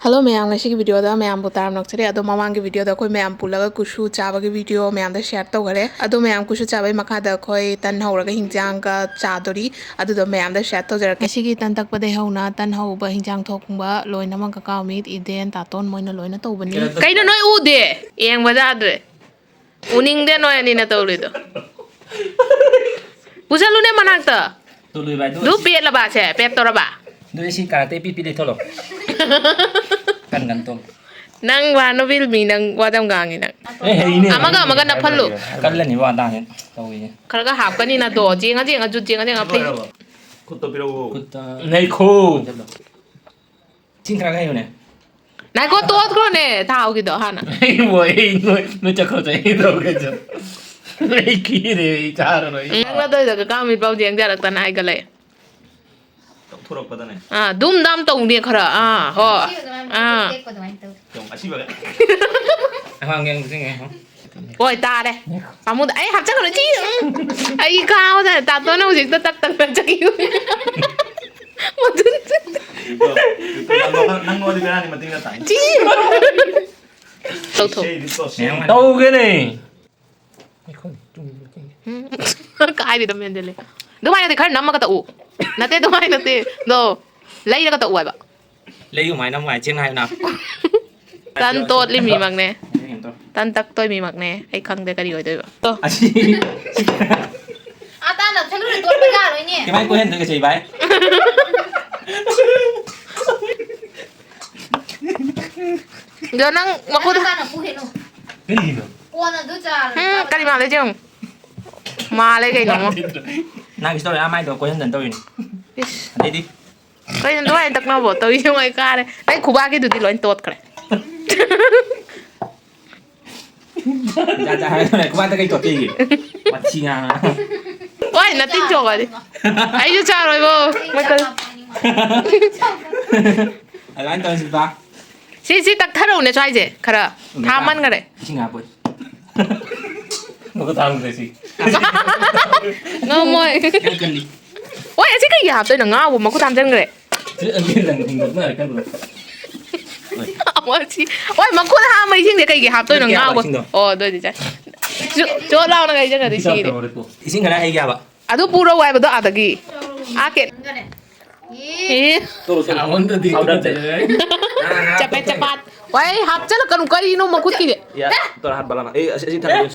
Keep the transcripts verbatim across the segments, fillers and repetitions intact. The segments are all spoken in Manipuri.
ꯍꯜꯂꯣ ꯃꯌꯥꯝ, ꯉꯁꯤꯒꯤ ꯚꯤꯗꯤꯑꯣꯗ ꯃꯌꯥꯝꯕꯨ ꯇꯔꯥꯝꯅ ꯑꯣꯛꯆꯔꯤ꯫ ꯑꯗꯣ ꯃꯃꯥꯡꯒꯤ ꯚꯤꯗꯤꯑꯣꯗ ꯑꯩꯈꯣꯏ ꯃꯌꯥꯝ ꯄꯨꯜꯂꯒ ꯀꯨꯁꯨ ꯆꯥꯕꯒꯤ ꯚꯤꯗꯤꯑꯣ ꯃꯌꯥꯝꯗ ꯁꯤꯌꯔ ꯇꯧꯈꯔꯦ꯫ ꯑꯗꯣ ꯃꯌꯥꯝ ꯀꯨꯁꯨ ꯆꯥꯕꯒꯤ ꯃꯈꯥꯗ ꯑꯩꯈꯣꯏ ꯇꯟ ꯍꯧꯔꯒ ꯍꯤꯟꯖꯥꯡꯒ ꯆꯥꯗꯣꯔꯤ꯫ ꯑꯗꯨꯗꯣ ꯃꯌꯥꯝꯗ ꯁꯤꯌꯔ ꯇꯧꯖꯔꯛꯀꯦ꯫ ꯉꯁꯤꯒꯤ ꯇꯟ ꯇꯛꯄꯗꯒꯤ ꯍꯧꯅ ꯇꯟ ꯍꯧꯕ, ꯍꯤꯟꯖꯥꯡ ꯊꯣꯡꯕ ꯂꯣꯏꯅꯃꯛ ꯀꯀꯥ ꯑꯃꯤꯠ, ꯏꯗꯦꯟ, ꯇꯥꯇꯣꯟ ꯃꯣꯏꯅ ꯂꯣꯏꯅ ꯇꯧꯕꯅꯤ꯫ ꯀꯩꯅꯣ ꯅꯣꯏ ꯎꯗꯦ? ꯌꯦꯡꯕ ꯌꯥꯗ꯭ꯔꯦ꯫ ꯎꯅꯤꯡꯗꯦ ꯅꯣꯏ ꯑꯅꯤꯅ ꯇꯧꯔꯤꯗꯣ꯫ ꯄꯨꯁꯜꯂꯨꯅꯦ ꯃꯅꯥꯛꯇ꯫ ꯇꯨꯂꯨꯏ ꯚꯥꯏ, ꯑꯗꯨ ꯑꯗꯨ ꯁꯤ ꯄꯦꯠꯂꯕ ꯁꯦ? ꯄꯦꯠ ꯇꯧꯔꯕ? ꯑꯗꯨ ꯁꯤ ꯀꯥꯔꯛꯇ ꯏꯄꯤ ꯄꯤ ꯂꯩꯊꯣꯛꯂꯣ꯫ ꯀꯟ ꯀꯟ ꯇꯣꯡ꯫ ꯅꯪ ꯋꯥ ꯅꯣꯕꯤꯜ ꯃꯤ, ꯅꯪ ꯋꯥꯗꯝ ꯉꯥꯡꯉꯤ ꯅꯪ꯫ ꯑꯦ, ꯍꯩꯅꯦ, ꯑꯃꯒ ꯍꯩꯅꯦ, ꯑꯃꯒ ꯍꯩꯅꯦ, ꯅꯞꯐꯜꯂꯨ꯫ ꯍꯩꯅꯦ, ꯍꯩꯅꯦ꯫ ꯀꯜꯂꯅꯤ ꯋꯥ ꯇꯥꯡꯉꯦ ꯇꯧꯔꯤꯁꯦ꯫ ꯈꯔꯒ ꯍꯥꯞꯀꯅꯤ ꯅꯗꯣ꯫ ꯆꯦꯡꯉ ꯆꯦꯡꯉ ꯖꯨꯠ ꯆꯦꯡꯉ ꯆꯦꯡꯉ ꯐꯩ꯫ ꯂꯣꯏꯔꯕꯣ? ꯈꯨꯠꯇꯣ ꯄꯤꯔꯛꯎ꯫ ꯈꯨꯠꯇ ꯅꯩꯈꯣ꯫ ꯏꯁꯤꯡ ꯈꯔ ꯍꯩꯌꯨꯅꯦ꯫ ꯉꯥꯏꯈꯣ, ꯇꯣꯠꯈ꯭ꯔꯣꯅꯦ, ꯊꯥꯎꯒꯤꯗꯣ ꯍꯥꯟꯅ꯫ ꯑꯩꯕꯨ ꯑꯩ ꯅꯣꯏ, ꯅꯣꯏ ꯆꯠꯈ꯭ꯔꯣ, ꯆꯠꯈ꯭ꯔꯣ, ꯆꯠꯈ꯭ꯔꯣ꯫ ꯑꯩ ꯈꯤꯔꯦ, ꯑꯩ ꯆꯥꯔꯔꯣꯏ꯫ ꯎꯝ, ꯅꯪ ꯅꯇꯣꯏꯗ ꯀꯀꯥ ꯃꯤꯠ ꯄꯥꯎ ꯌꯦꯡ ꯌꯥꯔꯛꯇꯅ ꯍꯥꯏꯒꯠꯂꯛꯑꯦ꯫ ꯇꯧꯊꯣꯔꯛꯄꯗꯅꯦ꯫ ꯑꯥ, ꯗꯨꯝ ꯗꯥꯝ ꯇꯧꯅꯦ ꯈꯔ꯫ ꯑꯥ, ꯍꯣ꯫ ꯑꯥ꯫ ꯌꯦꯡꯉꯣ, ꯑꯁꯤꯕꯒ꯫ ꯑꯉꯥꯡ ꯌꯦꯡꯕꯁꯤꯡ ꯌꯦꯡꯉꯣ꯫ ꯍꯣꯏ, ꯇꯥꯔꯦ꯫ ꯄꯥꯃꯨꯗ ꯑꯩ ꯍꯥꯞꯆꯈ꯭ꯔꯣ, ꯆꯤ꯫ ꯎꯝ꯫ ꯑꯩ ꯈꯥꯎꯗ ꯇꯥꯇꯣꯟꯅ ꯍꯧꯖꯤꯛꯇ ꯇꯛ ꯇꯛ ꯇꯛ ꯆꯠꯈꯤꯕꯅꯦ꯫ ꯃꯗꯨ ꯅꯪ ꯅꯣꯗꯤ ꯕꯦꯔꯥꯅꯤ, ꯃꯇꯤꯡ ꯅꯠꯇ꯫ ꯆꯤ꯫ ꯇꯧꯊꯣꯛ꯫ ꯇꯧꯒꯦꯅꯦ꯫ ꯎꯝ꯫ ꯀꯥꯏꯗꯩꯗ ꯃꯦꯟꯖꯜꯂꯦ꯫ ꯑꯗꯨꯃꯥꯏꯅꯗꯤ ꯈꯔ ꯅꯝꯃꯒ ꯇꯛꯎ꯫ ꯅꯠꯇꯦ, ꯑꯗꯨꯃꯥꯏꯅ ꯅꯠꯇꯦ꯫ ꯑꯗꯣ ꯂꯩꯔꯒ ꯇꯛꯎ ꯍꯥꯏꯕ꯫ ꯂꯩꯌꯨ ꯃꯥꯏꯅ ꯑꯃꯨꯛ ꯍꯥꯏ ꯆꯦꯡ ꯍꯥꯏꯌꯨꯅ꯫ ꯇꯟ ꯇꯣꯠꯂꯤ ꯃꯤꯃꯛꯅꯦ꯫ ꯇꯟ ꯇꯛꯇꯣꯏ ꯃꯤꯃꯛꯅꯦ꯫ ꯑꯩ ꯈꯪꯗꯦ ꯀꯔꯤ ꯑꯣꯏꯗꯣꯏꯕ꯫ ꯇꯣ꯫ ꯑꯁꯤ꯫ ꯑꯥ, ꯇꯥꯅ ꯁꯦꯂꯨꯟꯗ ꯇꯣꯠꯄ ꯌꯥꯔꯣꯏꯅꯦ꯫ ꯀꯃꯥꯏ ꯀꯣꯏꯍꯟꯗꯣꯏꯒꯦ ꯁꯦ ꯏꯕꯥꯏ? ꯑꯗꯣ ꯅꯪ ꯃꯈꯨꯠ ꯅꯪ ꯅꯁꯥꯅ ꯄꯨꯈꯤꯅꯨ꯫ ꯀꯔꯤꯒꯤꯅꯣ? ꯀꯣꯟꯅ ꯑꯗꯨ ꯆꯥꯔ ꯎꯝ, ꯆꯥꯕ ꯀꯔꯤ ꯃꯥꯜꯂꯦ ꯌꯦꯡꯉꯨ꯫ ꯃꯥꯜꯂꯦ ꯀꯩꯅꯣꯃ꯫ ꯅꯪꯒꯤꯁꯨ ꯇꯧꯔꯦ, ꯑꯥ ꯃꯥꯏꯗꯣ ꯀꯣꯏꯍꯟꯗꯅ ꯇꯧꯔꯤꯅꯤ꯫ ꯏꯁ꯫ ꯑꯗꯩꯗꯤ ꯀꯩꯅꯣ ꯑꯗꯨꯃꯥꯏꯅ ꯇꯛꯅꯕꯣ? ꯇꯧꯔꯤꯁꯦ ꯌꯦꯡꯉꯨ, ꯑꯩ ꯀꯥꯔꯦ꯫ ꯑꯩ ꯈꯨꯕꯥꯛꯀꯤꯗꯨꯗꯤ ꯂꯣꯏ ꯇꯣꯠꯈ꯭ꯔꯦ꯫ ꯖꯥꯠ ꯖꯥꯠ ꯍꯥꯏꯔꯛꯀꯅꯨ, ꯈꯨꯕꯥꯛꯇ ꯀꯩ ꯇꯣꯠꯇꯣꯏꯒꯦ? ꯋꯥꯊꯤ ꯉꯥꯡꯉ꯫ ꯍꯣꯏ, ꯅꯇꯤꯟ ꯆꯣꯡꯉꯗꯤ꯫ ꯑꯩꯁꯨ ꯆꯥꯔꯣꯏꯕꯣ꯫ ꯃꯣꯏ ꯀꯜ-, ꯑꯗꯨꯃꯥꯏꯅ ꯇꯧꯔꯁꯤ ꯕꯥ꯫ ꯁꯤ, ꯁꯤ ꯇꯛꯊꯔꯛꯎꯅꯦ ꯁ꯭ꯋꯥꯏꯁꯦ ꯈꯔ꯫ ꯎꯝ, ꯊꯥꯃꯟꯈꯔꯦ꯫ ꯏꯁꯤꯡ ꯍꯥꯞꯄꯣꯏ꯫ ꯃꯈꯨꯠ ꯊꯥꯡꯗ꯭ꯔꯦ ꯁꯤ꯫ ꯉꯝꯃꯣꯏ꯫ ꯀꯟꯅꯤ꯫ ꯍꯣꯏ, ꯑꯁꯤ ꯀꯩꯒꯤ ꯍꯥꯞꯇꯣꯏꯅꯣ? ꯉꯥꯕꯨ ꯃꯈꯨꯠ ꯍꯥꯝꯖꯟꯈ꯭ꯔꯦ꯫ ꯁꯤ ꯑꯅꯤ ꯂꯪ ꯊꯤꯡꯗꯣꯛꯅꯔꯦ ꯈꯜꯂꯨꯔꯦ꯫ ꯃꯁꯤ, ꯍꯣꯏ, ꯃꯈꯨꯠ ꯍꯥꯝꯕ ꯏꯁꯤꯡꯁꯦ ꯀꯩꯒꯤ ꯍꯥꯞꯇꯣꯏꯅꯣ? ꯀꯌꯥ ꯉꯥꯎꯕ꯫ ꯏꯁꯤꯡꯗꯣ? ꯑꯣ, ꯑꯗꯨ ꯑꯣꯏꯗꯤ ꯆꯥꯏ꯫ ꯆꯣ-, ꯆꯣꯠ ꯂꯥꯎꯅ ꯀꯩ ꯆꯪꯒꯗꯤ ꯁꯤꯔꯦ꯫ ꯏꯁꯤꯡ ꯈꯔ ꯍꯩꯒꯦ ꯍꯥꯏꯕ꯫ ꯑꯗꯨ ꯄꯨꯔꯛꯑꯣ ꯍꯥꯏꯕꯗꯣ ꯑꯥꯗꯒꯤ꯫ ꯑꯥ, ꯀꯦ-, ꯑꯦ꯫ ꯁꯥꯃꯟꯗꯗꯤ ꯄꯥꯎꯗꯔ ꯇꯩ꯫ ꯆꯄꯦꯠ ꯆꯄꯥꯠ꯫ ꯋꯥꯏ, ꯍꯥꯞꯆꯜꯂꯛꯀꯅꯨ, ꯀꯔꯤꯅꯣ ꯃꯈꯨꯠꯀꯤꯗꯤ? ꯌꯥ, ꯇꯧꯔ ꯍꯥꯞꯄ ꯂꯥꯎꯅ꯫ ꯑꯩ ꯑꯁꯤ, ꯑꯁꯤ ꯊꯝꯒꯦ꯫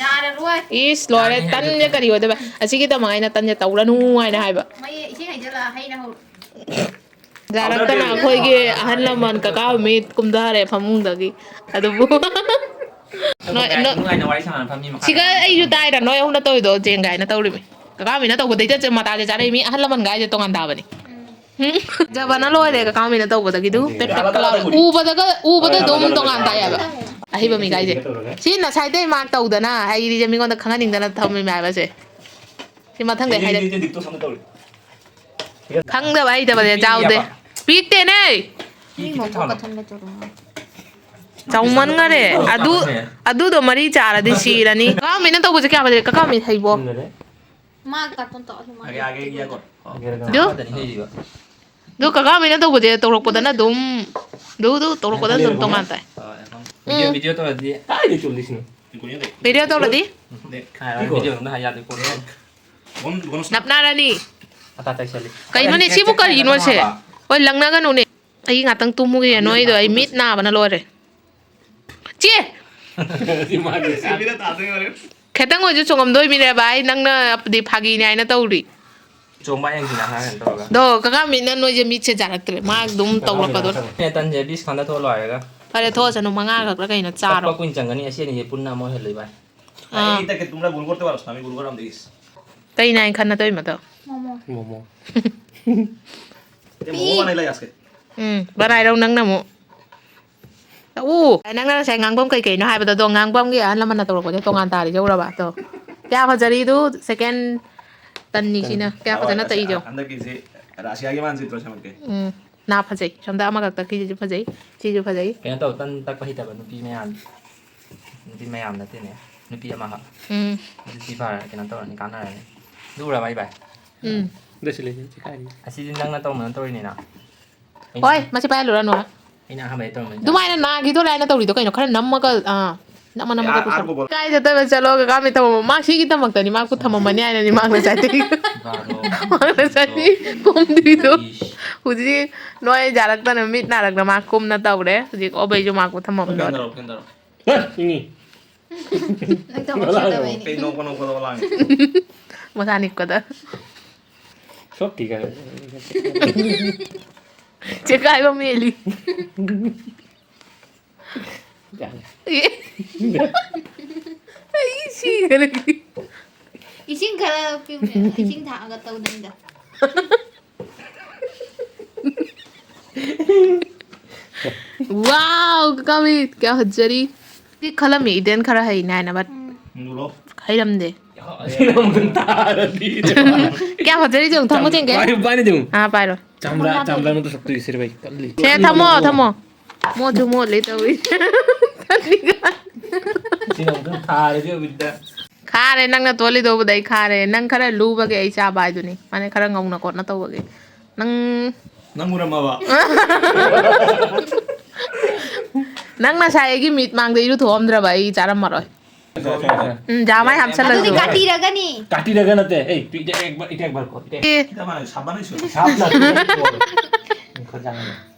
ꯌꯥꯔꯔꯣꯏ꯫ ꯏꯁ, ꯂꯣꯏꯔꯦ꯫ ꯌꯥꯅꯤ, ꯇꯟꯁꯦ ꯍꯥꯏꯗꯣꯛꯀꯦ꯫ ꯀꯔꯤ ꯑꯣꯏꯗꯣꯏꯕ? ꯑꯁꯤꯒꯤꯗꯃꯛ ꯑꯩꯅ ꯇꯟꯁꯦ ꯇꯧꯔꯅꯨ ꯍꯥꯏꯅ ꯍꯥꯏꯕ꯫ ꯃꯩ ꯏꯁꯤꯡ ꯍꯩꯖꯤꯜꯂ ꯍꯩꯅ ꯍꯧ-, ꯌꯥꯔꯛꯇꯅ ꯑꯩꯈꯣꯏꯒꯤ ꯑꯍꯜ ꯂꯃꯟ ꯀꯀꯥ ꯃꯤꯠ ꯀꯨꯝꯊꯔꯦ ꯐꯃꯨꯡꯗꯒꯤ꯫ ꯑꯗꯨꯕꯨ ꯅꯣꯏ, ꯅꯣꯏ, ꯅꯨꯡꯉꯥꯏꯅ ꯋꯥꯔꯤ ꯁꯥꯟꯅ ꯐꯝꯃꯤ ꯃꯈꯥꯗ꯫ ꯁꯤꯒ ꯑꯩꯁꯨ ꯇꯥꯏꯗ, ꯅꯣꯏ ꯑꯍꯨꯝꯅ ꯇꯧꯔꯤꯗꯣ ꯖꯦꯡ ꯒꯥꯏꯅ ꯇꯧꯔꯤꯃꯤ꯫ ꯀꯀꯥ ꯃꯤꯠꯅ ꯇꯧꯕꯗꯩꯗ ꯆꯦ ꯃꯇꯥꯁꯦ ꯆꯥꯔꯛꯏ꯫ ꯃꯤ ꯑꯍꯜ ꯂꯃꯟ ꯒꯥꯏꯁꯦ ꯇꯣꯉꯥꯟ ꯇꯥꯕꯅꯤ꯫ ꯎꯝ? ꯖꯕꯅ ꯂꯣꯏꯔꯦ ꯀꯀꯥ ꯃꯤꯠꯅ ꯇꯧꯕꯗꯒꯤ꯫ ꯑꯗꯨ ꯄꯦꯛ ꯄꯦꯛ ꯀꯂꯥꯎꯔꯦ꯫ ꯎꯕꯗꯒ, ꯎꯕꯗ ꯑꯗꯨꯝ ꯇꯣꯉꯥꯟ ꯇꯥꯏꯌꯦꯕ꯫ ꯑꯍꯩꯕ ꯃꯤ ꯒꯥꯏꯁꯦ꯫ ꯁꯤ ꯉꯁꯥꯏꯗꯩ ꯃꯥꯔꯛ ꯇꯧꯗꯅ ꯍꯩꯔꯤꯁꯦ ꯃꯤꯉꯣꯟꯗ ꯈꯪꯍꯟꯅꯤꯡꯗꯅ ꯊꯝꯃꯤꯃꯦ ꯍꯥꯏꯕꯁꯦ꯫ ꯁꯤ ꯃꯊꯪꯗꯩ ꯍꯥꯏꯔꯛ-, ꯈꯪꯗꯕ ꯍꯩꯇꯕꯁꯦ ꯌꯥꯎꯗꯦ꯫ ꯄꯤꯛꯇꯦꯅꯦ꯫ ꯃꯤ ꯃꯀꯣꯛ ꯀꯊꯟꯕ ꯇꯧꯔꯝꯃꯣ꯫ ꯆꯥꯎꯃꯟꯈꯔꯦ꯫ ꯑꯗꯨ, ꯑꯗꯨꯗꯣ ꯃꯔꯤ ꯆꯥꯔꯗꯤ ꯁꯤꯔꯅꯤ꯫ ꯀꯀꯥ ꯃꯤꯠꯅ ꯇꯧꯕꯁꯦ ꯀꯌꯥ ꯐꯖꯩ꯫ ꯀꯀꯥ ꯃꯤꯠ ꯍꯩꯕꯣ꯫ ꯃꯥ ꯀꯥꯔꯇꯨꯟ ꯇꯧ-, ꯑꯗꯨ ꯃꯥ ꯑꯒꯦ, ꯑꯒꯦ, ꯌꯦꯡꯉꯣ꯫ ꯑꯗꯨ? ꯑꯃꯗꯅꯤ ꯍꯩꯔꯤꯕ꯫ ꯑꯗꯨ ꯀꯀꯥ ꯃꯤꯠꯅ ꯇꯧꯕꯁꯦ ꯇꯧꯔꯛꯄꯗꯅ ꯑꯗꯨꯝ, ꯑꯗꯨ, ꯑꯗꯨ ꯇꯧꯔꯛꯄꯗ ꯑꯗꯨꯝ ꯇꯣꯉꯥꯟ ꯇꯥꯏ꯫ ꯍꯣꯏ, ꯑꯗꯨꯝ꯫ ꯎꯝ꯫ ꯚꯤꯗꯤꯑꯣ, ꯚꯤꯗꯤꯑꯣ ꯇꯧꯔꯗꯤ ꯀꯥꯏꯗꯩ ꯆꯨꯝꯗꯣꯏꯁꯤꯅꯣ? ꯚꯤꯗꯤꯑꯣ ꯇꯧꯔꯗꯤ? ꯎꯝ, ꯗꯦ, ꯍꯥꯏꯔꯣ, ꯚꯤꯗꯤꯑꯣ ꯑꯗꯨꯝ ꯍꯥꯏ ꯌꯥꯗꯦ, ꯀꯣꯟꯅ꯫ ꯅꯞꯅꯔꯅꯤ꯫ ꯑꯇꯥ ꯇꯩꯁꯜꯂꯤ꯫ ꯀꯩꯅꯣꯅꯦ, ꯁꯤꯕꯨ ꯀꯔꯤꯅꯣꯁꯦ? ꯍꯣꯏ, ꯂꯪꯅꯒꯅꯨꯅꯦ꯫ ꯑꯩ ꯉꯥꯛꯇꯪ ꯇꯨꯝꯃꯨꯒꯦ, ꯅꯣꯏꯗꯣ ꯑꯩ ꯃꯤꯠ ꯅꯥꯕꯅ ꯂꯣꯏꯔꯦ꯫ ꯆꯦ! ꯁꯤ ꯃꯥꯒꯤ ꯁꯤ ꯃꯤꯅ ꯇꯥꯗꯣꯏ ꯑꯣꯏꯔꯦ꯫ ꯈꯤꯇꯪ ꯑꯣꯏꯁꯨ ꯆꯣꯡꯉꯝꯗꯣꯏ ꯃꯤꯅꯦ ꯚꯥꯏ, ꯅꯪꯅ ꯗꯤ ꯐꯥꯒꯤꯅꯦ ꯍꯥꯏꯅ ꯇꯧꯔꯤ꯫ ꯆꯣꯡꯕ ꯌꯦꯡꯁꯤꯅ ꯈꯔ ꯀꯩꯅꯣ ꯇꯧꯔꯒ꯫ ꯗꯣ, ꯀꯀꯥ ꯃꯤꯠꯅ ꯅꯣꯏꯁꯦ ꯃꯤꯠꯁꯦ ꯖꯥꯔꯛꯇ꯭ꯔꯦ, ꯃꯥ ꯑꯗꯨꯝ ꯇꯧꯔꯛꯀꯗꯣꯔꯦ꯫ ꯑꯦ, ꯇꯟꯁꯦ ꯕꯤꯁ ꯈꯟꯗ ꯊꯣꯛꯑ ꯂꯣꯏꯔꯒ꯫ ꯐꯔꯦ, ꯊꯣꯛꯑꯁꯅꯨ, ꯃꯉꯥ ꯈꯛꯂ ꯀꯩꯅꯣ ꯆꯥꯔꯣ꯫ ꯀꯛꯄ ꯀꯨꯏꯅ ꯆꯪꯒꯅꯤ, ꯑꯁꯤ ꯑꯅꯤꯁꯦ ꯄꯨꯟꯅ ꯑꯃ ꯑꯣꯏꯍꯜꯂꯨ ꯏꯕꯥꯏ꯫ ꯑꯥ꯫ ꯑꯩ ꯇꯛꯀꯦ ꯇꯨꯝꯅ ꯒꯨꯔꯨ ꯒꯨꯔꯨ ꯇꯧꯔ ꯁꯥꯃꯤ ꯒꯨꯔꯨ ꯒꯨꯔꯨ ꯑꯝꯗ ꯏꯁ꯫ ꯀꯩꯅ ꯍꯥꯏꯅ ꯈꯟꯅ ꯇꯧꯔꯤꯃꯗꯣ? ꯃꯣꯃꯣ꯫ ꯃꯣꯃꯣ꯫ ꯑꯦ, ꯃꯣꯃꯣ ꯕꯅꯥꯏ ꯂꯩ ꯑꯁꯀꯦ꯫ ꯎꯝ, ꯕꯅꯥꯏꯔꯧ ꯅꯪꯅ ꯑꯃꯨꯛ꯫ ꯎ, ꯅꯪꯅ ꯉꯁꯥꯏ ꯉꯥꯡꯐꯝ ꯀꯩ ꯀꯩꯅꯣ ꯍꯥꯏꯕꯗꯣ, ꯑꯗꯣ ꯉꯥꯡꯐꯝꯒꯤ ꯑꯍꯜ ꯂꯃꯟꯅ ꯇꯧꯔꯛꯄꯗꯣ ꯇꯣꯉꯥꯟ ꯇꯥꯔꯤꯁꯦ ꯎꯔꯕ? ꯑꯗꯣ ꯀꯌꯥ ꯐꯖꯔꯤ ꯑꯗꯨ second ꯇꯟꯅꯤ ꯁꯤꯅ꯫ ꯀꯌꯥ ꯐꯖꯅ ꯍꯣꯏ, ꯑꯁ, ꯇꯛꯏꯗꯣ꯫ ꯍꯟꯗꯛꯀꯤꯁꯤ ꯔꯥꯁꯤꯌꯥꯒꯤ ꯃꯥꯟꯁꯤꯗ꯭ꯔꯣ ꯁꯦꯝꯃꯛꯀꯦ? ꯎꯝ, ꯅꯥ ꯐꯖꯩ꯫ ꯁꯣꯝꯗ ꯑꯃꯈꯛ ꯇꯛꯈꯤꯁꯤꯁꯨ ꯐꯖꯩ, ꯁꯤꯁꯨ ꯐꯖꯩ꯫ ꯀꯩꯅꯣ ꯇꯧ, ꯇꯟ ꯇꯛꯄ ꯍꯩꯇꯕ ꯅꯨꯄꯤ ꯃꯌꯥꯝ, ꯅꯨꯄꯤ ꯃꯌꯥꯝ ꯅꯠꯇꯦꯅꯦ, ꯅꯨꯄꯤ ꯑꯃꯈꯛ꯫ ꯎꯝ꯫ ꯑꯗꯨꯗꯤ ꯐꯔꯦ, ꯀꯩꯅꯣ ꯇꯧꯔꯅꯤ, ꯀꯥꯟꯅꯔꯅꯤ꯫ ꯑꯗꯨ ꯎꯔꯕ ꯏꯕꯥꯏ? ꯎꯝ꯫ ꯑꯗꯨꯁꯨ ꯂꯩ, ꯁꯤ ꯀꯥꯏꯗꯒꯤ? ꯑꯁꯤꯗꯤ ꯅꯪꯅ ꯇꯧꯅ ꯇꯧꯔꯤꯅꯤꯅ꯫ ꯍꯣꯏ, ꯃꯁꯤ ꯄꯥꯏꯍꯜꯂꯨꯔꯅꯨ꯫ ꯑꯩꯅ ꯑꯍꯥꯟꯕꯗ ꯇꯧꯔꯝꯕꯅꯤ꯫ ꯑꯗꯨꯃꯥꯏꯅ ꯅꯥꯒꯤꯗꯣ ꯂꯥꯏꯅ ꯇꯧꯔꯤꯗꯣ ꯀꯩꯅꯣ? ꯈꯔ ꯅꯝꯃꯒ, ꯑꯥ, ꯅꯝꯃ ꯅꯝꯃꯒ ꯑꯥ, ꯄꯨꯁꯜꯂꯣ꯫ ꯑꯥꯔꯒꯣ ꯕꯣꯜ꯫ ꯀꯥꯏ ꯆꯠꯇꯣꯏꯕ? ꯆꯠꯂꯣ, ꯀꯀꯥ ꯃꯤ ꯊꯝꯃꯝꯃꯣ꯫ ꯃꯥ ꯁꯤꯒꯤꯗꯃꯛꯇꯅꯤ ꯃꯥ ꯈꯨꯠ ꯊꯝꯃꯝꯃꯅꯤ ꯍꯥꯏꯅꯅꯤ ꯃꯥ ꯉꯁꯥꯏꯗꯒꯤ꯫ ꯕꯥꯔꯣ꯫ ꯃꯥ ꯉꯁꯥꯏꯗꯒꯤ ꯀꯨꯝꯗ꯭ꯔꯤꯗꯣ꯫ ꯏꯁ꯫ ꯍꯧꯖꯤꯛ ꯅꯣꯏ ꯌꯥꯔꯛꯇꯅ ꯃꯤꯠ ꯅꯥꯔꯛꯇꯅ ꯃꯥ ꯀꯨꯝꯅ ꯇꯧꯔꯦ꯫ ꯍꯧꯖꯤꯛ ꯑꯣꯕꯩꯁꯨ ꯃꯥ ꯈꯨꯠ ꯊꯝꯃꯝꯗꯣꯔꯦ꯫ ꯐꯦꯟ ꯊꯥꯔꯣ, ꯐꯦꯟ ꯊꯥꯔꯣ꯫ ꯍꯦ, ꯏꯪꯉꯤ꯫ ꯅꯪ ꯊꯕꯛ ꯆꯠꯇꯕꯩꯅꯤ꯫ ꯀꯩ ꯅꯣꯛꯄ ꯅꯣꯛꯄꯗꯣ ꯂꯥꯡꯉꯤ? ꯃꯁꯥ ꯅꯤꯛꯄꯗ꯫ ꯁꯣꯛꯇꯤ ꯈꯔ꯫ ꯆꯦꯈꯥꯏꯕ ꯃꯦꯜꯂꯤ꯫ ꯌꯥꯔꯦ꯫ ꯑꯦ꯫ ꯑꯩ ꯁꯤꯈ꯭ꯔꯦ꯫ ꯏꯁꯤꯡ ꯈꯔ ꯄꯤꯌꯨꯅꯦ꯫ ꯏꯁꯤꯡ ꯊꯥꯛꯑꯒ ꯇꯧꯗꯅꯤꯗ꯫ Wow, ꯀꯀꯥ ꯃꯤ, ꯀꯌꯥ ꯐꯖꯔꯤ꯫ ꯁꯤ ꯈꯜꯂꯝꯃꯤ, ꯏꯗꯦꯟ ꯈꯔ ꯍꯩꯅꯦ ꯍꯥꯏꯅ, but ꯎꯝ꯫ ꯍꯩꯔꯝꯗꯦ꯫ ꯁꯤꯅ ꯑꯃꯨꯛꯇꯪ ꯇꯥꯔꯗꯤ꯫ ꯀꯌꯥ ꯐꯖꯔꯤ ꯌꯦꯡꯉꯨ, ꯊꯝꯃꯨ ꯆꯦꯡꯒꯦ꯫ ꯄꯥꯏꯌꯨ, ꯄꯥꯏꯅ ꯌꯦꯡꯉꯨ꯫ ꯑꯥ, ꯄꯥꯏꯔꯣ꯫ ꯆꯥꯝꯃꯔꯥ, ꯆꯥꯝꯃꯔꯥ ꯃꯇꯣ ꯁꯛꯇꯨꯒꯤ ꯁꯤꯔꯕꯩ ꯀꯜꯂꯤ꯫ ꯁꯦ, ꯊꯝꯃꯣ, ꯊꯝꯃꯣ꯫ ꯃꯣꯠꯁꯨ ꯃꯣꯠꯂꯦ ꯇꯧꯏ꯫ ꯁꯤꯅ ꯑꯃꯨꯛꯇꯪ ꯊꯥꯔꯗꯤ ꯑꯣꯏꯕꯤꯗ꯫ ꯈꯥꯔꯦ, ꯅꯪꯅ ꯇꯣꯜꯂꯤꯗꯨꯕꯨꯗ ꯑꯩ ꯈꯥꯔꯦ꯫ ꯅꯪ ꯈꯔ ꯂꯨꯕꯒꯤ ꯑꯩ ꯆꯥꯕ ꯍꯥꯏꯗꯨꯅꯤ꯫ ꯃꯥꯅꯦ, ꯈꯔ ꯉꯧꯅ ꯈꯣꯠꯅ ꯇꯧꯕꯒꯤ꯫ ꯅꯪ ꯅꯪ ꯎꯔꯝꯃꯕ? ꯅꯪ ꯉꯁꯥꯏ ꯑꯩꯒꯤ ꯃꯤꯠ ꯃꯥꯡꯗ ꯏꯔꯨꯊꯣꯛꯑꯝꯗ꯭ꯔꯕ ꯑꯩ ꯆꯥꯔꯝꯃꯔꯣꯏ꯫ ꯎꯝ, ꯖꯥ ꯃꯥꯏ ꯍꯥꯞꯆꯜꯂꯁꯨ꯫ ꯑꯗꯨꯗꯤ ꯀꯥꯇꯤꯔꯒꯅꯤ꯫ ꯀꯥꯇꯤꯔꯒ ꯅꯠꯇꯦ꯫ ꯑꯩ ꯏꯇꯦꯛ ꯕꯔ, ꯏꯇꯦꯛ ꯕꯔ ꯀꯣ, ꯏꯇꯦꯛ꯫ ꯑꯦ꯫ ꯏꯇꯦꯛ ꯃꯥꯏ ꯁꯥꯕꯅ ꯁꯨ꯫ ꯁꯥꯕꯅ ꯁꯨ꯫ ꯈꯣꯠ ꯆꯥꯡ꯫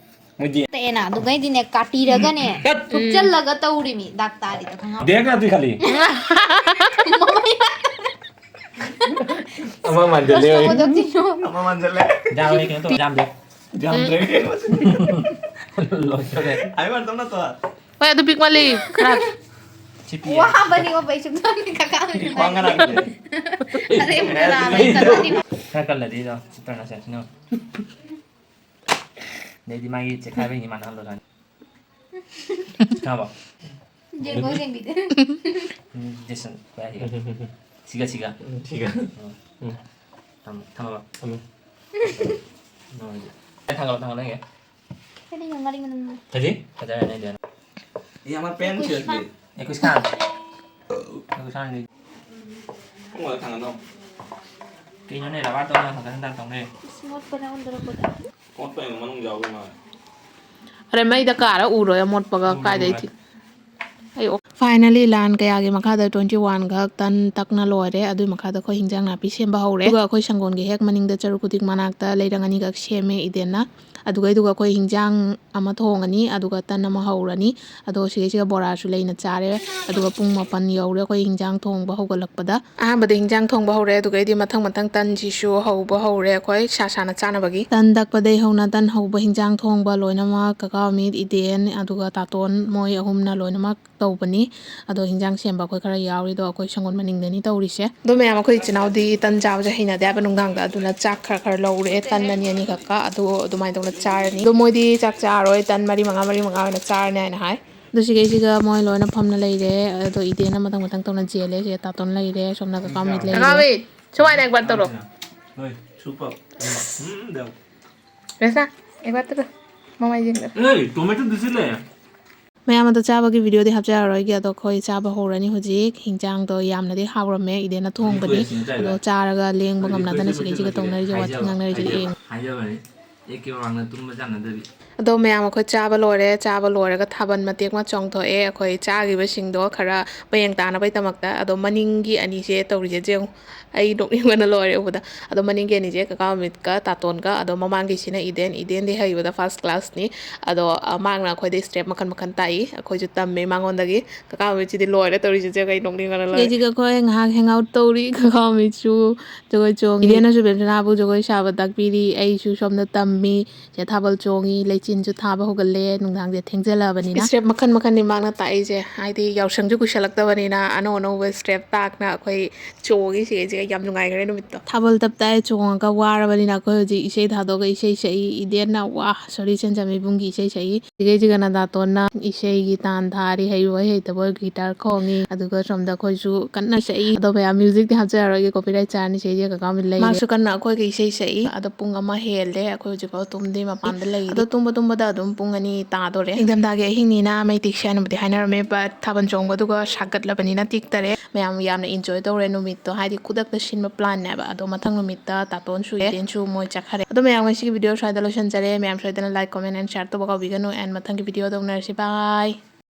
ꯃꯣꯏꯗꯤ꯫ ꯇꯦꯅ ꯑꯗꯨꯒꯩꯗꯤꯅꯦ ꯀꯥꯇꯤꯔꯒꯅꯦ ꯇꯠ꯫ ꯊꯨꯞꯆꯜꯂꯒ ꯇꯧꯔꯤꯃꯤ ꯗꯥꯛ ꯇꯥꯔꯤꯗꯣ ꯈꯪꯉꯕ? ꯗꯦꯛ ꯅꯠꯇꯦ ꯈꯜꯂꯤ꯫ ꯃꯃꯩ ꯑꯃ ꯃꯥꯟꯖꯜꯂꯦ꯫ ꯀꯣꯁꯇꯣ ꯃꯗꯛꯁꯤꯡꯗꯣ꯫ ꯑꯃ ꯃꯥꯟꯖꯜꯂꯦ꯫ ꯖꯥꯝ ꯂꯩ, ꯀꯩꯅꯣ ꯇꯧ, ꯖꯥꯝꯗꯦ꯫ ꯖꯥꯝꯗ꯭ꯔꯦ꯫ ꯂꯣꯏꯗꯣꯔꯦ꯫ ꯍꯥꯏ ꯋꯥꯟ ꯇꯧꯅ ꯇꯣ꯫ ꯍꯣꯏ, ꯑꯗꯨ ꯄꯤꯛꯃꯜꯂꯤ ꯈꯔ꯫ ꯁꯤ ꯄꯤꯛꯑꯦ꯫ ꯋꯥꯕꯅꯤ ꯑꯣ, ꯄꯩꯁꯨꯝ ꯊꯝꯃꯤ ꯀꯀꯥ꯫ ꯈ꯭ꯋꯥꯡ ꯉꯔꯥꯡ꯫ ꯑꯔꯦꯝꯕꯗ ꯂꯥꯛꯑꯒ ꯇꯧꯔꯅꯤ꯫ ꯈꯔ ꯀꯜꯂꯗꯤ ꯑꯗꯣ ꯁꯤ ꯇꯧꯔꯅ ꯁꯦ ꯁꯤꯅ꯫ ꯑꯗꯩꯗꯤ ꯃꯥꯒꯤ ꯆꯦꯈꯥꯏꯕꯩꯅꯤ ꯃꯥꯅ ꯍꯜꯂꯣ ꯁꯥꯅꯤ꯫ ꯈꯪꯉꯕꯣ? ꯌꯦꯡꯉꯣ, ꯌꯦꯡꯕꯤꯗꯦ꯫ ꯎꯝ, ꯖꯦꯁꯟ, ꯀꯌꯥ ꯍꯤꯒ? ꯁꯤꯒ, ꯁꯤꯒ꯫ ꯁꯤꯒ꯫ ꯎꯝ꯫ ꯎꯝ꯫ ꯊꯝ-, ꯊꯝꯃꯕ? ꯊꯝꯃꯦ꯫ ꯎꯝ꯫ ꯑꯩ ꯊꯥꯡꯒꯠꯂꯣ, ꯊꯥꯡꯒꯠꯂꯣ, ꯌꯦꯡꯒꯦ꯫ ꯀꯔꯤꯅꯣ ꯉꯥꯔꯤ ꯃꯅꯝ ꯅꯝ-, ꯐꯖꯩ? ꯐꯖꯔꯅꯤ ꯑꯗꯨꯅ꯫ ꯑꯦ, ꯑꯃ ꯄꯦꯟ ꯁꯤꯜꯂꯦ꯫ ꯑꯦꯀꯨꯏꯁ ꯈꯥꯟ꯫ ꯑꯦꯀꯨꯏꯁ ꯈꯥꯟ꯫ ꯈꯣꯡꯒꯗ ꯊꯥꯡꯒꯠꯂꯣ꯫ ꯀꯩꯅꯣꯅꯦ, ꯔꯕꯥꯔ ꯇꯧꯅ ꯍꯟꯀꯠ ꯍꯟꯗ ꯇꯧꯅꯦ꯫ ꯏꯁ, ꯃꯣꯠꯄꯅꯦ ꯑꯣꯟꯊꯣꯔꯛꯄꯗ꯫ ꯃꯣꯠꯄ ꯍꯥꯏꯕ ꯃꯅꯨꯡ ꯌꯥꯎꯕ ꯃꯥꯜꯂꯦ꯫ ꯑꯔꯦ, ꯃꯩꯗ ꯀꯥꯔ ꯎꯔꯣꯏ ꯑꯃꯣꯠꯄꯒ꯫ ꯀꯥꯏꯗꯩ ꯊꯤ-, ꯑꯩ ꯑꯣ-, Finally, ꯂꯥꯟ ꯀꯌꯥꯒꯤ ꯃꯈꯥꯗ twenty one ꯈꯛ ꯇꯟ ꯇꯛꯅ ꯂꯣꯏꯔꯦ꯫ ꯑꯗꯨꯒꯤ ꯃꯈꯥꯗ ꯑꯩꯈꯣꯏ ꯍꯤꯟꯖꯥꯡ ꯅꯥꯄꯤ ꯁꯦꯝꯕ ꯍꯧꯔꯦ꯫ ꯑꯗꯨꯒ ꯑꯩꯈꯣꯏ ꯁꯪꯒꯣꯜꯒꯤ ꯍꯦꯛ ꯃꯅꯤꯡꯗ ꯆꯔꯨ ꯈꯨꯗꯤꯛ ꯃꯅꯥꯛꯇ ꯂꯩꯔꯪ ꯑꯅꯤꯈꯛ ꯁꯦꯝꯃꯦ ꯏꯗꯦꯟꯅ꯫ ꯑꯗꯨꯒꯩꯗꯨꯒ ꯑꯩꯈꯣꯏ ꯍꯤꯟꯖꯥꯡ ꯑꯃ ꯊꯣꯡꯉꯅꯤ, ꯑꯗꯨꯒ ꯇꯟ ꯑꯃ ꯍꯧꯔꯅꯤ꯫ ꯑꯗꯣ ꯁꯤꯒꯩꯁꯤꯒ ꯕꯣꯔꯥꯁꯨ ꯂꯩꯅ ꯆꯥꯔꯦ꯫ ꯑꯗꯨꯒ ꯄꯨꯡ ꯃꯥꯄꯟ ꯌꯧꯔꯦ ꯑꯩꯈꯣꯏ ꯍꯤꯟꯖꯥꯡ ꯊꯣꯡꯕ ꯍꯧꯒꯠꯂꯛꯄꯗ꯫ ꯑꯍꯥꯟꯕꯗ ꯍꯤꯟꯖꯥꯡ ꯊꯣꯡꯕ ꯍꯧꯔꯦ, ꯑꯗꯨꯒꯩꯗꯤ ꯃꯊꯪ ꯃꯊꯪ ꯇꯟꯁꯤꯁꯨ ꯍꯧꯕ ꯍꯧꯔꯦ ꯑꯩꯈꯣꯏ ꯁꯥ ꯁꯥꯅ ꯆꯥꯅꯕꯒꯤ꯫ ꯇꯟ ꯇꯛꯄꯗꯩ ꯍꯧꯅ ꯇꯟ ꯍꯧꯕ, ꯍꯤꯟꯖꯥꯡ ꯊꯣꯡꯕ ꯂꯣꯏꯅꯃꯛ ꯀꯀꯥ ꯑꯃꯤꯠ, ꯏꯗꯦꯟ, ꯑꯗꯨꯒ ꯇꯥꯇꯣꯟ, ꯃꯣꯏ ꯑꯍꯨꯝꯅ ꯂꯣꯏꯅꯃꯛ ꯇꯧꯕꯅꯤ꯫ ꯑꯗꯣ ꯍꯤꯟꯖꯥꯡ ꯁꯦꯝꯕ ꯑꯩꯈꯣꯏ ꯈꯔ ꯌꯥꯎꯔꯤꯗꯣ ꯑꯩꯈꯣꯏ ꯁꯪꯒꯣꯜ ꯃꯅꯤꯡꯗꯅꯤ ꯇꯧꯔꯤꯁꯦ꯫ ꯑꯗꯣ ꯃꯌꯥꯝ, ꯑꯩꯈꯣꯏ ꯏꯆꯤꯟ ꯏꯅꯥꯎꯗꯤ ꯇꯟ ꯆꯥꯕꯁꯦ ꯍꯩꯅꯗꯦ ꯍꯥꯏꯕ ꯅꯨꯡꯗꯥꯡꯗ, ꯑꯗꯨꯅ ꯆꯥꯛ ꯈꯔ ꯈꯔ ꯂꯧꯔꯦ, ꯇꯟ ꯑꯅꯤ ꯑꯅꯤꯈꯛꯀ꯫ ꯑꯗꯣ ꯑꯗꯨꯃꯥꯏꯅ ꯇꯧꯅ ꯆꯥꯔꯅꯤ꯫ ꯑꯗꯣ ꯃꯣꯏꯗꯤ ꯆꯥꯛ ꯆꯥꯔꯣꯏ, ꯇꯟ ꯃꯔꯤ ꯃꯉꯥ, ꯃꯔꯤ ꯃꯉꯥ ꯑꯣꯏꯅ ꯆꯥꯔꯅꯤ ꯍꯥꯏꯅ ꯍꯥꯏ꯫ ꯑꯗꯣ ꯁꯤꯈꯩꯁꯤꯒ ꯃꯣꯏ ꯂꯣꯏꯅ ꯐꯝꯅ ꯂꯩꯔꯦ꯫ ꯑꯗꯣ ꯏꯗꯦꯟꯅ ꯃꯊꯪ ꯃꯊꯪ ꯇꯧꯅ ꯆꯦꯜꯂꯦ꯫ ꯁꯤꯗ ꯇꯥꯇꯣꯟ ꯂꯩꯔꯦ, ꯁꯣꯝꯗ ꯀꯀꯥ ꯑꯃꯤꯠ ꯂꯩꯔꯦ꯫ ꯀꯀꯥ ꯑꯃꯤꯠ, ꯁꯨꯃꯥꯏꯅ ꯑꯦꯛ ꯕꯥꯠ ꯇꯧꯔꯣ꯫ ꯍꯣꯏ, ꯁꯨꯄꯔ꯫ ꯎꯝ, ꯎꯝ, ꯗꯥꯎ꯫ ꯔꯦꯁꯅꯥ, ꯑꯦꯛ ꯕꯥꯠ ꯇꯧꯔꯣ꯫ ꯃꯃꯥꯏꯁꯦ꯫ ꯑꯦ, ꯇꯣꯃꯦꯇꯣ ꯗꯨꯁꯨ ꯂꯩ꯫ ꯃꯌꯥꯝ ꯑꯗꯣ ꯆꯥꯕꯒꯤ ꯚꯤꯗꯤꯑꯣꯗꯤ ꯍꯥꯞꯆꯔꯔꯣꯏꯒꯦ꯫ ꯑꯗꯣ ꯑꯩꯈꯣꯏ ꯆꯥꯕ ꯍꯧꯔꯅꯤ ꯍꯧꯖꯤꯛ꯫ ꯍꯤꯟꯖꯥꯡꯗꯣ ꯌꯥꯝꯅꯗꯤ ꯍꯥꯎꯔꯝꯃꯦ꯫ ꯏꯗꯦꯟꯅ ꯊꯣꯡꯕꯅꯤ꯫ ꯑꯗꯣ ꯆꯥꯔꯒ ꯂꯦꯡꯕ ꯉꯝꯅꯗꯅ ꯁꯤꯈꯩꯁꯤꯒ ꯇꯧꯅꯔꯤꯁꯦ, ꯋꯥꯊꯤ ꯉꯥꯡꯅꯔꯤꯁꯦ꯫ ꯍꯥꯏꯖꯕ-, ꯌꯦꯡꯉꯣ꯫ ꯍꯥꯏꯖꯕꯅꯤ꯫ ꯑꯦꯛꯀꯤ ꯃꯃꯥꯡꯗ ꯇꯨꯝꯕ ꯆꯥꯟꯅꯗꯕꯤ꯫ ꯑꯗꯣ ꯃꯌꯥꯝ, ꯑꯩꯈꯣꯏ ꯆꯥꯕ ꯂꯣꯏꯔꯦ꯫ ꯆꯥꯕ ꯂꯣꯏꯔꯒ ꯊꯥꯕꯜ ꯃꯇꯦꯛ ꯑꯃ ꯆꯣꯡꯊꯣꯛꯑꯦ꯫ ꯑꯩꯈꯣꯏ ꯆꯥꯈꯤꯕꯁꯤꯡꯗꯣ ꯈꯔ ꯃꯌꯦꯡ ꯇꯥꯅꯕꯒꯤꯗꯃꯛꯇ꯫ ꯑꯗꯣ ꯃꯅꯤꯡꯒꯤ ꯑꯅꯤꯁꯦ ꯇꯧꯔꯤꯁꯦ ꯌꯦꯡꯉꯨ꯫ ꯑꯩ ꯅꯣꯛꯅꯤꯡꯕꯅ ꯂꯣꯏꯔꯦ ꯎꯕꯗ꯫ ꯑꯗꯣ ꯃꯅꯤꯡꯒꯤ ꯑꯅꯤꯁꯦ ꯀꯀꯥ ꯑꯃꯤꯠꯀ ꯇꯥꯇꯣꯟꯒ꯫ ꯑꯗꯣ ꯃꯃꯥꯡꯒꯤꯁꯤꯅ ꯏꯗꯦꯟ꯫ ꯏꯗꯦꯟꯗꯤ ꯍꯩꯕꯗ first class ꯅꯤ꯫ ꯑꯗꯣ, ꯑ, ꯃꯥꯅ ꯑꯩꯈꯣꯏꯗ step ꯃꯈꯜ ꯃꯈꯜ ꯇꯥꯛꯏ꯫ ꯑꯩꯈꯣꯏꯁꯨ ꯇꯝꯃꯦ ꯃꯉꯣꯟꯗꯒꯤ꯫ ꯀꯀꯥ ꯑꯃꯤꯠꯁꯤꯗꯤ ꯂꯣꯏꯔꯦ ꯇꯧꯔꯤꯁꯦ, ꯆꯦ, ꯑꯩ ꯅꯣꯛꯅꯤꯡꯕꯅ ꯂꯣꯏꯔꯦ꯫ ꯁꯤꯒ ꯑꯩꯈꯣꯏ ꯉꯥꯏꯍꯥꯛ hang out ꯇꯧꯔꯤ꯫ ꯀꯀꯥ ꯑꯃꯤꯠꯁꯨ ꯖꯒꯣꯏ ꯆꯣꯡꯉꯤ꯫ ꯏꯗꯦꯟꯅꯁꯨ ꯕꯦꯝꯁꯅꯥꯕꯨ ꯖꯒꯣꯏ ꯁꯥꯕ ꯇꯥꯛꯄꯤꯔꯤ꯫ ꯑꯩꯁꯨ ꯁꯣꯝꯗ ꯇꯝꯃꯤ꯫ ꯁꯤꯗ ꯊꯥꯕꯜ ꯆꯣꯡꯉꯤ, ꯂꯩꯆꯤꯟꯁꯨ ꯊꯥꯕ ꯍꯧꯒꯠꯂꯦ꯫ ꯅꯨꯡꯗꯥꯡꯁꯦ ꯊꯦꯡꯖꯤꯜꯂꯛꯑꯕꯅꯤꯅ꯫ Step ꯃꯈꯜ ꯃꯈꯜꯅꯤ ꯃꯥꯅ ꯇꯥꯛꯏꯁꯦ, ꯍꯥꯏꯗꯤ ꯌꯥꯎꯁꯪꯁꯨ ꯀꯨꯏꯁꯜꯂꯛꯇꯕꯅꯤꯅ ꯑꯅꯧ ꯑꯅꯧꯕ step ꯇꯥꯛꯅ ꯑꯩꯈꯣꯏ ꯆꯣꯡꯉꯤ꯫ ꯁꯤꯒꯩꯁꯦ ꯌꯥꯝ ꯅꯨꯡꯉꯥꯏꯈ꯭ꯔꯦ ꯅꯨꯃꯤꯠꯇꯣ꯫ ꯊꯥꯕꯜ ꯇꯞ ꯇꯥꯏ ꯆꯣꯡꯉꯒ ꯋꯥꯔꯕꯅꯤꯅ ꯑꯩꯈꯣꯏ ꯍꯧꯖꯤꯛ ꯏꯁꯩ ꯊꯥꯗꯣꯛꯑꯒ ꯏꯁꯩ ꯁꯛꯏ꯫ ꯏꯗꯦꯟꯅ, ꯋꯥ, ꯁꯣꯔꯤ ꯁꯦꯟꯖꯝ ꯏꯕꯨꯡꯒꯤ ꯏꯁꯩ ꯁꯛꯏ꯫ ꯁꯤꯒꯩꯁꯤꯒ ꯅꯗꯥꯇꯣꯟꯅ ꯏꯁꯩꯒꯤ ꯇꯥꯟ ꯊꯥꯔꯤ, ꯍꯩꯕꯣꯏ ꯍꯩꯇꯕꯣꯏ guitar ꯈꯣꯡꯉꯤ꯫ ꯑꯗꯨꯒ ꯁꯣꯝꯗ ꯑꯩꯈꯣꯏꯁꯨ ꯀꯟꯅ ꯁꯛꯏ꯫ ꯑꯗꯣ ꯃꯌꯥꯝ, musicꯇꯤ ꯍꯥꯞꯆꯔꯔꯣꯏꯒꯦ, copyright ꯆꯥꯔꯅꯤ꯫ ꯁꯤꯒꯩꯁꯤꯒ ꯀꯀꯥ ꯑꯃꯤꯠ ꯂꯩꯔꯦ꯫ ꯃꯥꯁꯨ ꯀꯟꯅ ꯑꯩꯈꯣꯏꯒ ꯏꯁꯩ ꯁꯛꯏ꯫ ꯑꯗꯣ ꯄꯨꯡ ꯑꯃ ꯍꯦꯜꯂꯦ ꯑꯩꯈꯣꯏ ꯍꯧꯖꯤꯛꯐꯥꯎ ꯇꯨꯝꯗꯦ, ꯃꯄꯥꯟꯗ ꯂꯩꯔꯤ꯫ ꯑꯗꯣ ꯇꯨꯝꯕ ꯇꯨꯝꯕꯗ ꯑꯗꯨꯝ ꯄꯨꯡ ꯑꯅꯤ ꯇꯥꯗꯣꯔꯦ꯫ ꯏꯪꯊꯝꯊꯥꯒꯤ ꯑꯍꯤꯡꯅꯤꯅ ꯃꯩ ꯇꯤꯛꯁꯦ ꯍꯥꯏꯅꯕꯨꯗꯤ ꯍꯥꯏꯅꯔꯝꯃꯦ, but ꯊꯥꯕꯜ ꯆꯣꯡꯕꯗꯨꯒ ꯁꯥꯒꯠꯂꯕꯅꯤꯅ ꯇꯤꯛꯇꯔꯦ꯫ ꯃꯌꯥꯝ ꯌꯥꯝꯅ enjoy ꯇꯧꯔꯦ ꯅꯨꯃꯤꯠꯇꯣ, ꯍꯥꯏꯗꯤ ꯈꯨꯗꯛꯇ ꯁꯤꯟꯕ planꯅꯦꯕ꯫ ꯑꯗꯣ ꯃꯊꯪ ꯅꯨꯃꯤꯠꯇ ꯇꯥꯇꯣꯟꯁꯨ ꯌꯦꯟꯁꯨ ꯃꯣꯏ ꯆꯠꯈ꯭ꯔꯦ꯫ ꯑꯗꯣ ꯃꯌꯥꯝ, ꯉꯁꯤꯒꯤ video ꯁ꯭ꯋꯥꯏꯗ ꯂꯣꯏꯁꯤꯟꯖꯔꯦ꯫ ꯃꯌꯥꯝ ꯁꯣꯏꯗꯅ like, comment and share ꯇꯧꯕ ꯀꯥꯎꯕꯤꯒꯅꯨ, and ꯃꯊꯪꯒꯤ videoꯗ ꯎꯅꯔꯁꯤ꯫ Bye꯫